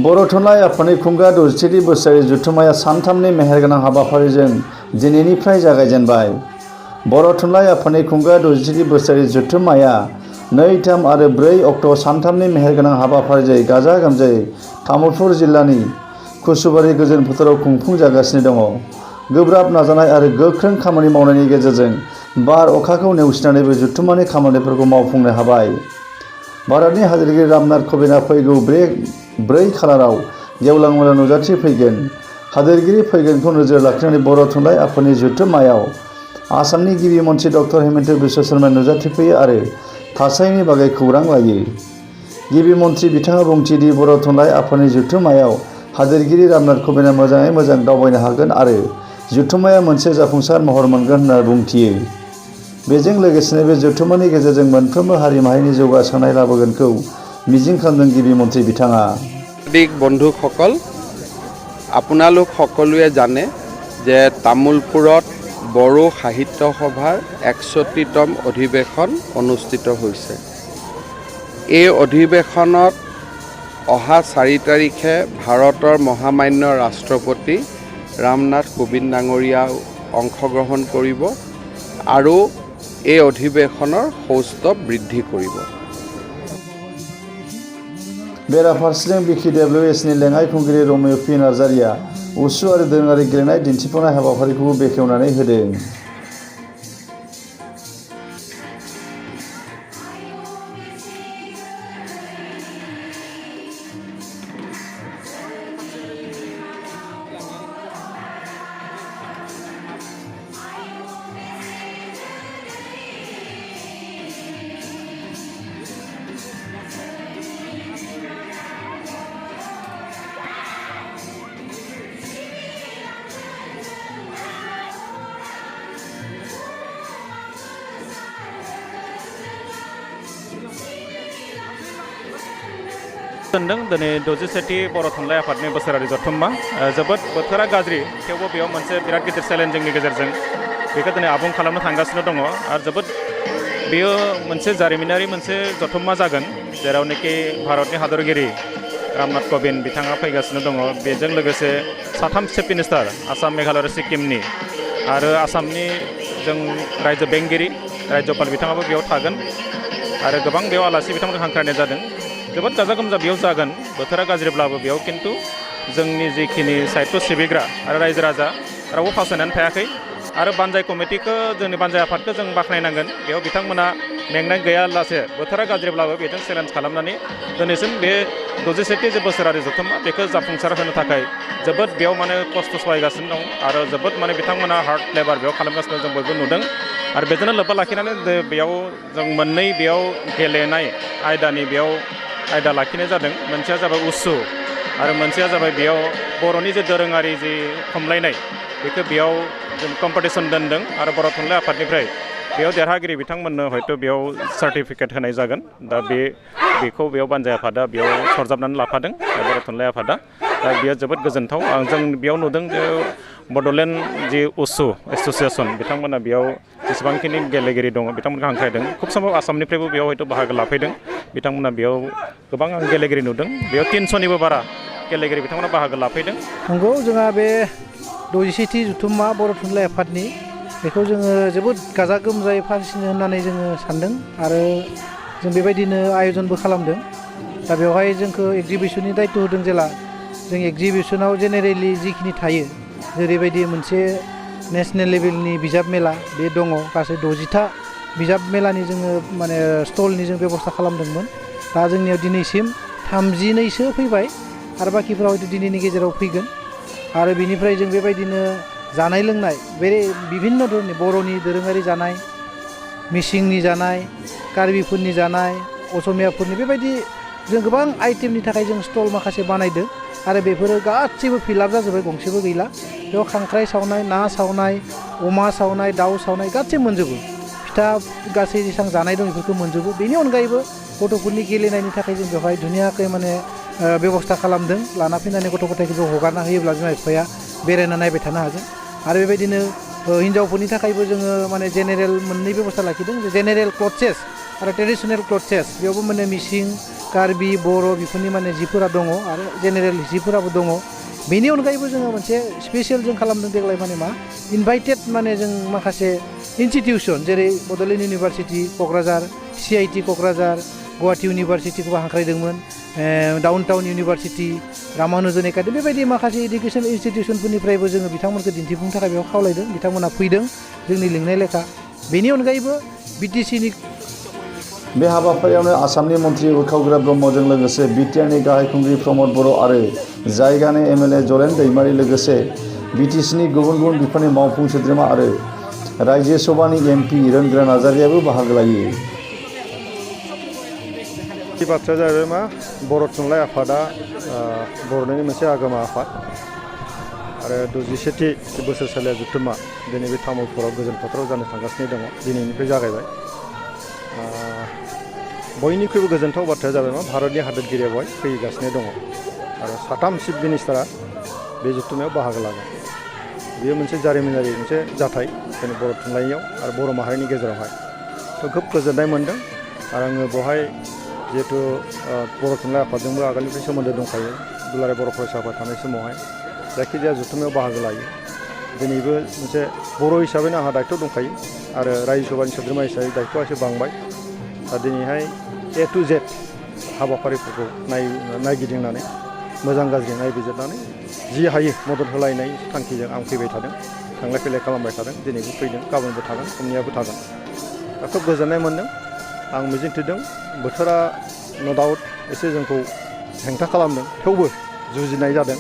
बर' थुनलाइ आफादनि खुंगा 63 बोसोरारि जथुम्माया सानथामनि मेहेरगोनां हाबाफारिजों दिनैनिफ्राय जागायजेनबाय। बर' थुनलाइ आफादनि खुंगा 63 बोसोरारि जथुम्माया 2, 3 आरो 4 अक्ट'आव सानथामनि मेहेरगोनां हाबाफारिजों गाजा गोमजायै तामुलपुर जिल्लानि कुसुबारि गोजोन फोथाराव खुंफुंजागासिनो दङ। गोब्राब नाजानाय आरो गोख्रों खामानि मावनायनि गेजेरजों बार अखाखौ नेवसिनानैबो जथुम्मानि खामानिफोरखौ मावफुंनो हाबाय। भारतनि हादोरगिरि रामनाथ क'विंदआ फैगौ 4 खालाराव गेवलां मेलाव नुजाथिफैगोन। हादोरगिरि फैगोनखौ नोजोर लाखिनानै बर' थुनलाइ आफादनि जथुम्मायाव आसामनि गिबि मन्थ्रि डक्टर हेमेन्त बिश्व शर्माया नुजाथिफैयो आरो थासारिनि बागै खौरां लायो। गिबि मन्थ्रि बिथाङा बुंथिदि बर' थुनलाइ आफादनि जथुम्मायाव हादोरगिरि रामनाथ क'विंदआ मोजाङै मोजां दावबायनो हागोन आरो जथुम्माया मोनसे जाफुंसार महर मोनगोन होनना बुंथियो। बेजों लोगोसेनो बे जथुम्मानि गेजेरजों मोनफ्रोमबो हारि माहारिनि जौगासारनाय लाबोगोनखौ मिजिं खालामदों गिबि मन्थ्रि बिथाङा। বন্ধুসকল, আপোনালোক সকলোৱে জানে যে তামুলপুৰত বড়ো সাহিত্য সভাৰ 61তম অধিৱেশন অনুষ্ঠিত হৈছে। এই অধিৱেশনত অহা 4 তাৰিখে ভাৰতৰ মহামান্য ৰাষ্ট্ৰপতি ৰামনাথ কোবিন্দ ডাঙৰীয়াও অংশগ্ৰহণ কৰিব আৰু এই অধিৱেশনৰ সৌষ্ঠৱ বৃদ্ধি কৰিব। बेराफारसेथिं BKWSनि लेङाइ खुंगिरि रमेश पि नार्जारिया उसु आरो दोरोङारि गेलेनाय दिन्थिफुंनाय हाबाफारिखौबो बेखेवनानै होदों। दिनै 63 बर' थुनलाइ आफादनि बोसोरारि जथुम्मा जोबोद बोथोरा गाज्रि थेवबो बेयाव मोनसे बिराद गिदिर चेलेन्जिंनि गेजेरजों बेखौ दिनै आबुं खालामनो थांगासिनो दङ आरो जोबोद बेयो मोनसे जारिमिनारि मोनसे जथुम्मा जागोन जेरावनोखि भारतनि हादरगिरि रामनाथ क'विंद बिथाङा फैगासिनो दङ। बेजों लोगोसे 3 चिफ मिनिस्टार आसाम मेघालय सिक्किमनि आरो आसामनि जों रायजो बेंगिरि राज्यपाल बिथाङाबो बेयाव थागोन आरो गोबां बेयाव आलासि बिथांमोनखौ हांख्रायनाय जादों। जोबोद गाजा गोमजा बेयाव जागोन बोथोरा गाज्रिब्लाबो बेयाव खिन्थु जोंनि जिखिनि साहित्य सिबिग्रा आरो रायजो राजा रावबो फावसायनानै थायाखै आरो बानजाय कमिटिखौ जोंनि बानजाय आफादखौ जों बाख्नायनांगोन। बेयाव बिथांमोना मेंनाय गैयालासे बोथोरा गाज्रिब्लाबो बेजों चेलेन्ज खालामनानै दिनैसिम बे 63 जे बोसोरारि जथुम्मा बेखौ जाफुंसार होनो थाखाय जोबोद बेयाव माने खस्थ' सहायगासिनो दं आरो जोबोद माने बिथांमोना हार्ड लेबार बेयाव खालामगासिनो जों बयबो नुदों आरो बेजोंनो लोब्बा लाखिनानै बेयाव जों मोननै बेयाव गेलेनाय आयदानि बेयाव आयदा लाखिनाय जादों। मोनसेया जाबाय उसु आरो मोनसेया जाबाय बेयाव बर'नि जे दोरोङारि जि खमलायनाय बेखौ बेयाव जों कम्पिटिसन दोनदों आरो बर' थुनलाइ आफादनिफ्राय बेयाव देरहागिरि बिथांमोननो हयथ' बेयाव सार्टिफिकेट होनाय जागोन। दा बेखौ बेयाव बानजाय आफादा बेयाव सरजाबनानै लाफादों बर' थुनलाइ आफादा। दा बेयो जोबोद गोजोनथाव। जों बेयाव नुदों जे बड'लेण्ड जि उसु एस'सियेसन बिथांमोना बेयाव जेसेबांखिनि गेलेगिरि दङ बिथांमोनखौ हांख्रायदों। खुब सम्भब आसामनिफ्रायबो बेयाव हयथ' बाहागो लाफैदों बिथांमोना बेयाव गोबां गेलेगिरि नुदों। बेयाव 300निबो बारा गेलेगिरि बिथांमोना बाहागो लाफैदों। नंगौ जोंहा बे 63 जथुम्मा बर' थुनलाइ आफादनि बेखौ जोङो जोबोद गाजा गोमजायै फालिसिनो होननानै जोङो सानदों आरो जों बेबायदिनो आयजनबो खालामदों। दा बेवहाय जोंखौ एग्जिबिसननि दायित्व होदों जेला जों एग्जिबिसनाव जेनेरेलि जिखिनि थायो जेरैबायदि मोनसे नेसनेल लेभेलनि बिजाब मेला बे दङ। गासै 60था बिजाब मेलानि जोङो माने स्टलनि जों बेब'स्था खालामदोंमोन। दा जोंनियाव दिनैसिम 32सो फैबाय आरो बाखिफोरा हयथ' दिनैनि गेजेराव फैगोन आरो बिनिफ्राय जों बेबायदिनो जानाय लोंनाय बे बिभिन्न धरननि बर'नि दोरोङारि जानाय, मिसिंनि जानाय, कार्बिफोरनि जानाय, असमियाफोरनि बेबायदि जों गोबां आइटेमनि थाखाय जों स्टल माखासे बानायदों आरो बेफोरो गासैबो फिलाप जाजोब्बाय, गंसेबो गैला। बेयाव खांख्राइ सावनाय, ना सावनाय, अमा सावनाय, दाउ सावनाय गासै मोनजोबो। फिथा गासै जेसेबां जानाय दं बेफोरखौ मोनजोबो। बेनि अनगायैबो गथ'फोरनि गेलेनायनि थाखाय जों बेवहाय धुनियाकै माने बेब'स्था खालामदों। लाना फैनानै गथ' गथायखौ हगारना होयोब्ला बिमा बिफाया बेरायना नायबाय थानो हागोन आरो बेबायदिनो हिन्जावफोरनि थाखायबो जोङो माने जेनेरेल मोननै बेब'स्था लाखिदों। जेनेरेल क्लथसेस आरो ट्रेडिसनेल क्लथेस बेयावबो माने मिसिं कार्बि बर' बेफोरनि माने जिफोरा दङ आरो जेनेरेल जिफोराबो दङ बेनि अनगायैबो जोङो मोनसे स्पेसियेल जों खालामदों देग्लाय माने मा इनभाइटेड माने जों माखासे इनस्टिटिउसन जेरै बड'लेण्ड इउनिभारसिटि क'क्राझार CIT क'क्राझार गुवाहाटि इउनिभारसिटिखौबो हांख्रायदोंमोन downtown university Ramanujan academy बेबायदि माखासे इडुकेसन इनस्टिटिउसनफोरनिफ्रायबो जोङो बिथांमोनखौ दिन्थिफुंनो थाखाय बेयाव खावलायदों बिथांमोना फैदों जोंनि लिंनाय लेखा बेनि अनगायैबो BTCनि बे हाबाफारियावनो आसामनि मन्त्रि उरखावग्रा ब्रह्मजों लोगोसे बिटिआरनि गाहाय खुंग्रि प्रमद बर' आरो जायगानि MLA जरेन दैमारि लोगोसे BTCनि गुबुन गुबुन बिफाननि मावफुं सोद्रोमा आरो रायजो सभानि MP रोनग्रा नार्जारियाबो बाहागो लायो। बे बाथ्राया जाहैबाय मा बर' थुनलाइ आफादा बर'नि मोनसे आगोमा आफाद आरो 61थि बोसोरसालिया जथुम्मा दिनै बे तामुलपुराव गोजोन फोथाराव जानो थांगासिनो दङ दिनैनिफ्राय जागायबाय बयनिख्रुइबो गोजोनथाव बाथ्राया जाबाय मा भारतनि हादोरगिरिया बेवहाय फैगासिनो दङ आरो 3 चिफ मिनिस्टारा बे जथुम्मायाव बाहागो लागोन बेयो मोनसे जारिमिनारि मोनसे जाथाय जोंनि बर' थुनलाइयाव आरो बर' माहारिनि गेजेरावहाय खोब गोजोननाय मोनदों आरो आङो बेवहाय जिहेतु बर' थुनलाइ आफादजोंबो आगोलनिफ्राय सोमोन्दो दंखायो दुलाराय बर' फरायसा आफाद थानाय समावहाय जायखिजाया जथुम्मायाव बाहागो लायो दिनैबो मोनसे बर' हिसाबैनो आंहा दायथ' दंखायो आरो रायजो सभानि सोद्रोमा हिसाबै दायथ'आ एसे बांबाय दा दिनैहाय A to Z हाबाफारिफोरखौ नायगिदिंनानै मोजां गाज्रि नायबिजिरनानै जि हायो मदद होलायनाय थांखिजों आं फैबाय थादों थांलाय फैलाय खालामबाय थादों दिनैबो फैदों गाबोनबो थागोन समनियाबो थागोन दा खोब गोजोननाय मोनदों आं मिजिंथिदों बोथोरा न' डाउट एसे जोंखौ हेंथा खालामदों थेवबो जुजिनाय जादों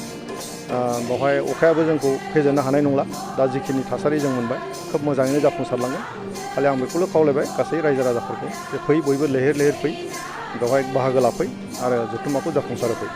बेवहाय अखायाबो जोंखौ फेजेननो हानाय नंला दा जिखिनि थासारि जों मोनबाय खोब मोजाङैनो जाफुंसारलांगोन खालि आं बेखौल' खावलायबाय गासै रायजो राजाफोरखौ जे फै बयबो लैहोर लैहोर फै बेवहाय बाहागो लाफै आरो जथुम्माखौ जाफुंसार होफै